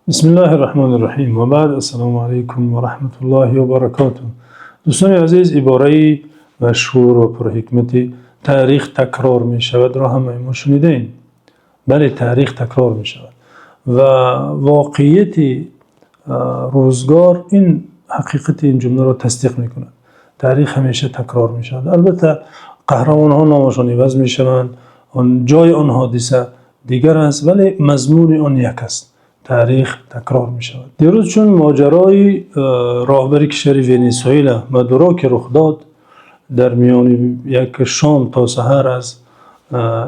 Бисмиллоҳир Раҳмонир Раҳим. Ва баъд, ассалому алайкум ва раҳматуллоҳи ва баракотуҳ. Дӯстони азиз, ибораи машҳур ва пурҳикмати «таърих такрор мешавад» ро ҳамаи мо шунидаем. Бале, таърих такрор мешавад ва воқеияти рӯзгор ин ҳақиқати ин ҷумларо тасдиқ мекунад. Таърих ҳамеша такрор мешавад. Албатта қаҳрамонҳо номашон иваз мешаванд, он ҷои он ҳодиса дигар аст, вале мазмуни он як аст. Таърих такрор мешавад. Дирӯз чун моҷарои роҳбари кишвари Венесуэла Мадуро ки рух дод, дар миёни як шом то саҳар аз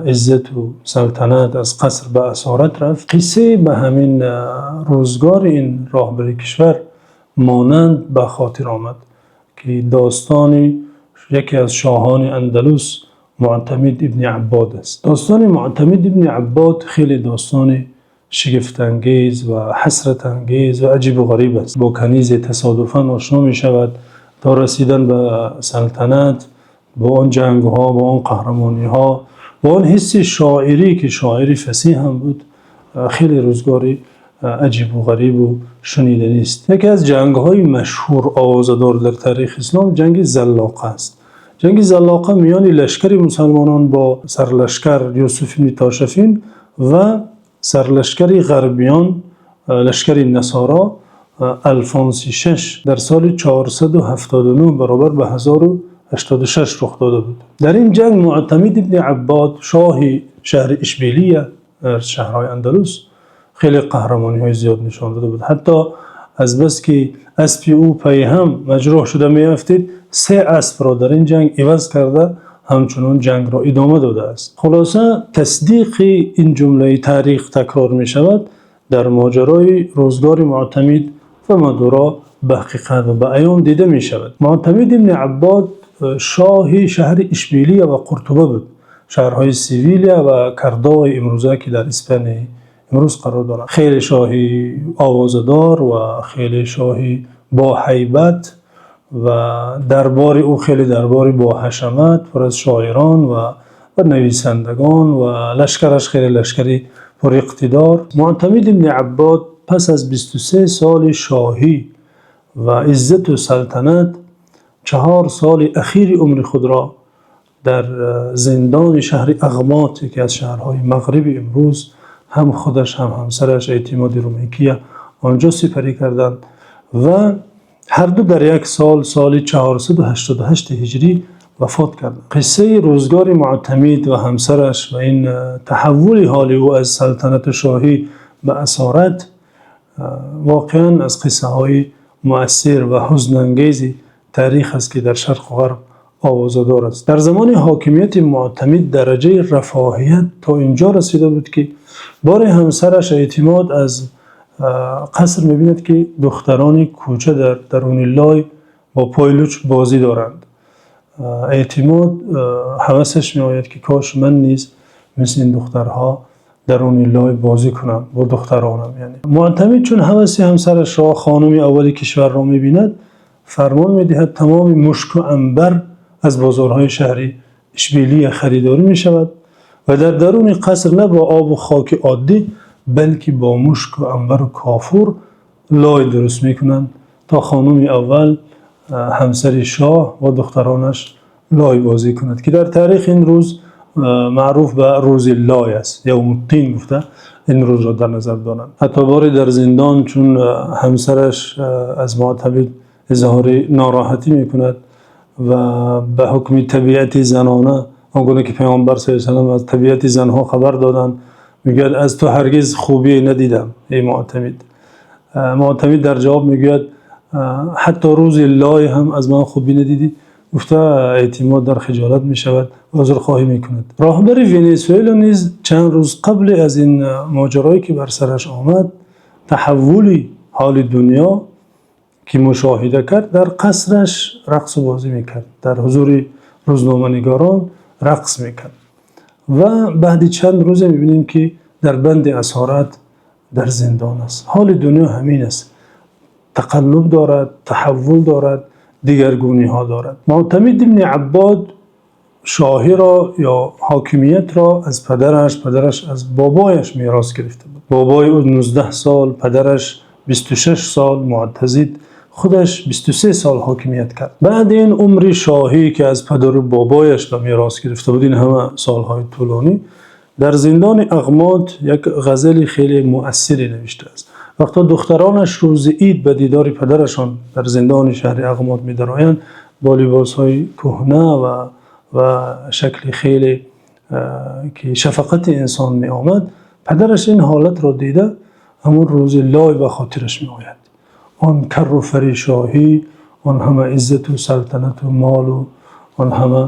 иззату салтанат, аз қаср ба асорат рафт, қиссае ба ҳамин рӯзгори ин роҳбари кишвар монанд ба хотир омад, ки достони яке аз шоҳони Андалус, Муътамид ибни Аббод аст. Достони Муътамид ибни Аббод хеле достони шигифтангез ва ҳасратангез ва аҷибу ғариб аст. Бо канизе тасодуфан ошно мешавад то расидан ба салтанат, бо он ҷангҳо, бо он қаҳрамониҳо, бо он ҳисси шоирӣ, ки шоири фасеҳ ҳам буд, хеле рӯзгори аҷибу ғарибу шуниданист. Яке аз ҷангҳои машҳур, овозадор дар таърихи ислом ҷанги Залоқа аст. Ҷанги Залоқа миёни лашкари мусулмонон бо сарлашкар Юсуф ибни Тошфин ва сарлашкари ғарбиён, лашкари насоро, Алфонси Шаш дар соли 479 баробар ба 1086 рух дода буд. Дар ин ҷанг Муътамид ибни Аббод, шоҳи шаҳри Ишбилия дар шаҳрҳои Андалус, хеле қаҳрамониҳои зиёд нишон дода буд. Ҳатто аз бас ки аспи ӯ пайҳам маҷрӯҳ шуда меафтид, се аспро дар ин ҷанг иваз карда, ҳамчунон ҷангро идома додааст. Хулоса, тасдиқи ин ҷумлаи «таърих такрор мешавад» дар моҷарои рӯзгори Муътамид ва Мадуро ба ҳақиқат ва ба аён дида мешавад. Муътамид ибни Аббод шоҳи шаҳри Ишбилия ва Қуртуба буд. Шаҳрҳои Севилия ва Кордоваи имрӯза, ки дар Испанияи имрӯз қарор доранд. Хеле шоҳи овозадор ва хеле шоҳи бо ҳайбат ва дарбори ӯ хеле дарбори бо ҳашамат, пур аз шоирон ва нависандагон ва лашкараш хеле лашкари пуриқтидор. Муътамид ибни Аббод пас аз 23 соли шоҳӣ ва иззату салтанат 4 соли ахири умри худро дар зиндони шаҳри Ағмот, яке аз шаҳрҳои мағриби имрӯз, ҳам худаш, ҳам ҳамсараш Эътимоди Румикия онҷо сипарӣ карданд ва ҳар ду дар як сол, соли 488 ҳиҷрӣ вафот карданд. Қиссаи рӯзгори Муътамид ва ҳамсараш ва ин таҳаввули ҳоли ӯ аз салтанату шоҳӣ ба асорат воқеан аз қиссаҳои муассир ва ҳузнангези таърих аст, ки дар шарқу ғарб овозадор аст. Дар замони ҳокимияти Муътамид дараҷаи рафоҳият то инҷо расида буд, ки боре ҳамсараш Эътимод аз қаср мебинад, ки духтарони кӯча дар даруни лой бо пойлуч бозӣ доранд. Эътимод ҳавасаш меояд, ки кош ман низ мисли ин духтарҳо даруни лой бозӣ кунам бо духтаронам. Яъне Муътамид чун ҳаваси ҳамсарашро, хонуми аввали кишварро мебинад, фармон медиҳад, тамоми мушку анбар аз бозорҳои шаҳри Ишбилия харидорӣ мешавад ва дар даруни қаср на бо обу хоки оддӣ, балки бо мушку анбару кофур лой дуруст мекунанд, то хонуми аввал, ҳамсари шоҳ, ва духтаронаш лой бозӣ кунад, ки дар таърих ин рӯз маъруф ба рӯзи лой аст. Явмуттин гуфта ин рӯзро дар назар доранд. Ҳатто боре дар зиндон чун ҳамсараш аз Муътамид изҳори нороҳатӣ мекунад ва ба ҳукми табиати занона, он гуна ки Паёмбар саллаллоҳу алайҳи васаллам аз табиати занҳо хабар доданд, мегӯяд: «Аз ту ҳаргиз хубие надидам, эй Муътамид». Муътамид дар ҷавоб мегӯяд: «Ҳатто рӯзи лой ҳам аз ман хубӣ надидӣ?» Гуфта, Эътимод дар хиҷолат мешавад, узрхоҳӣ мекунад. Роҳбари Венесуэла низ чанд рӯз қабл аз ин моҷарое ки бар сараш омад, таҳаввули ҳоли дунё ки мушоҳида кард, дар қасраш рақсу бозӣ мекард, дар ҳузури рӯзноманигорон рақс мекард ва баъди чанд рӯзе мебинем, ки дар банди асорат, дар зиндон аст. Ҳоли дунё ҳамин аст, тақаллуб дорад, таҳаввул дорад, дигаргуниҳо дорад. Муътамид ибни Аббод шоҳиро ё ҳокимиятро аз падараш, падараш аз бобояш мерос гирифта буд. Бобои ӯ 19 сол, падараш 26 сол, Муътазид худаш 23 сол ҳокимият кард. Баъд ин умри шоҳӣ, ки аз падар ва бобояш ба мерос гирифта буд, ин ҳама солҳои тӯлонӣ дар зиндони Ағмот як ғазале хеле муассире навиштааст. Вақте духтаронаш рӯзи Ид ба дидори падарашон дар зиндони шаҳри Ағмот мераванд, бо либосҳои кӯҳна ва шакли хеле ки шафқати инсон меомад, падараш ин ҳолатро дида, ҳамон рӯз лой ба хотираш меояд. Он кару фари шоҳӣ, он ҳама иззат ва салтанат ва мол ва он ҳама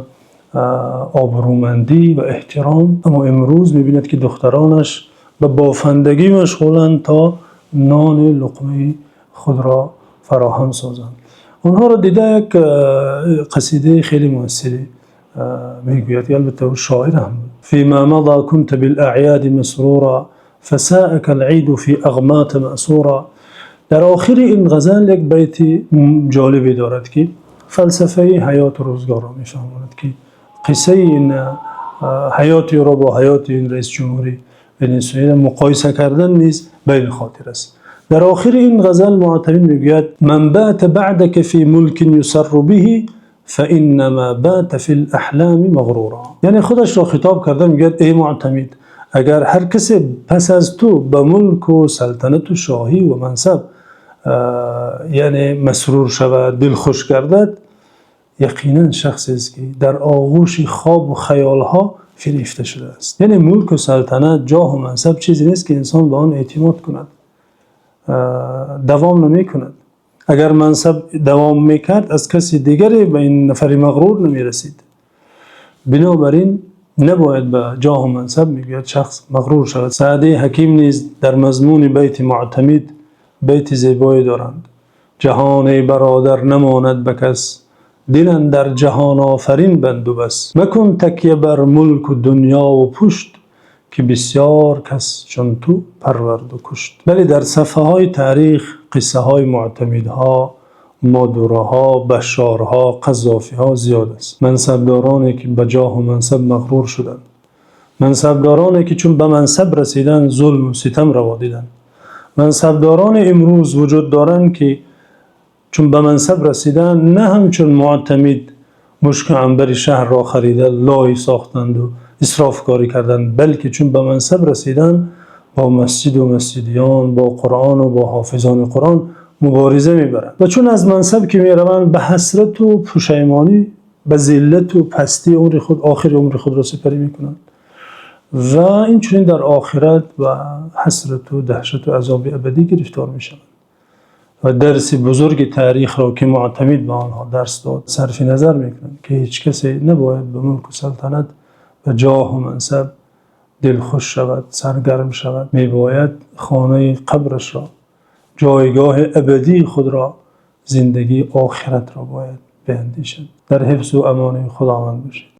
обрӯмандӣ ва эҳтиром. Аммо имрӯз мебинад, ки духтаронаш ба бофандагӣ машғуланд, то нони луқмаи худро фароҳам созанд. Онҳоро дида, як қасидаи хеле муассире мегӯяд. Албатта ӯ шоир ҳам буд. فيما مضى كنت بالأعياد مسرورا فساءك العيد في أغمات مأسورا. Дар охири ин ғазал як байти ҷолибе дорад, ки фалсафаи ҳаёт ва рӯзгорро мефаҳмонад, ки қиссаи ин ҳаёти ӯро бо ҳаёти ин раисиҷумҳури Венесуэла муқоиса кардан низ ба ин хотир аст. Дар охири ин ғазал Муътамид мегӯяд: من بات بعدك في ملك يسر به فإنما بات في الأحلام مغرورا. Яъне худашро хитоб карда мегӯяд: эй Муътамид, агар ҳар касе пас аз ту ба мулк ва салтанат ва шоҳӣ ва мансаб, яъне масрур шавад, дилхуш гардад, яқинан шахсест, ки дар оғӯши хоб ва хаёлҳо фирефта шудааст. Яъне мулк ва салтанат, ҷоҳу мансаб чизе нест, ки инсон ба он эътимод кунад. Давом намекунад. Агар мансаб давом мекард, аз каси дигаре ба ин нафари мағрур намерасид. Бинобар ин набояд ба ҷоҳу мансаб, мегӯяд, шахс мағрур шавад. Саъдии Ҳаким низ дар мазмуни байти Муътамид байти зебое доранд: Ҷаҳон, эй бародар, намонад ба кас, дил андар ҷаҳонофарин банду бас. Макун такя бар мулку дунё ва пушт, ки бисёр кас чун ту парварду кушт. Бале, дар саҳифаҳои таърих қиссаҳои муътамидҳо, Мадуроҳо, Башорҳо, Қаззофиҳо зиёд аст. Мансабдороне, ки ба ҷоҳу мансаб мағрур шуданд. Мансабдороне, ки чун ба мансаб расиданд, зулму ситам раво диданд. Мансабдороне имрӯз вуҷуд доранд, ки чун ба мансаб расиданд, на ҳамчун Муътамид мушку анбари шаҳрро харида лой сохтанд ва исрофкорӣ карданд, балки чун ба мансаб расиданд, бо масҷиду масҷидиён, бо Қуръон ва бо ҳофизони Қуръон мубориза мебаранд ва чун аз мансаб ки мераванд, ба ҳасрату пушаймонӣ, ба зиллату пастии умри худ охири умри худро сипарӣ мекунанд ва инчунин дар охират ба ҳасрату даҳшату азоби абадӣ гирифтор мешаванд ва дарси бузурги таърихро, ки Муътамид ба онҳо дарс дод, сарфи назар мекунанд, ки ҳеҷ касе набояд ба мулку салтанат, ба ҷоҳу мансаб дилхуш шавад, саргарм шавад. Мебояд хонаи қабрашро, ҷойгоҳи абадии худро, зиндагии охиратро бояд биандешад. Дар ҳифзу амони Худованд бошед.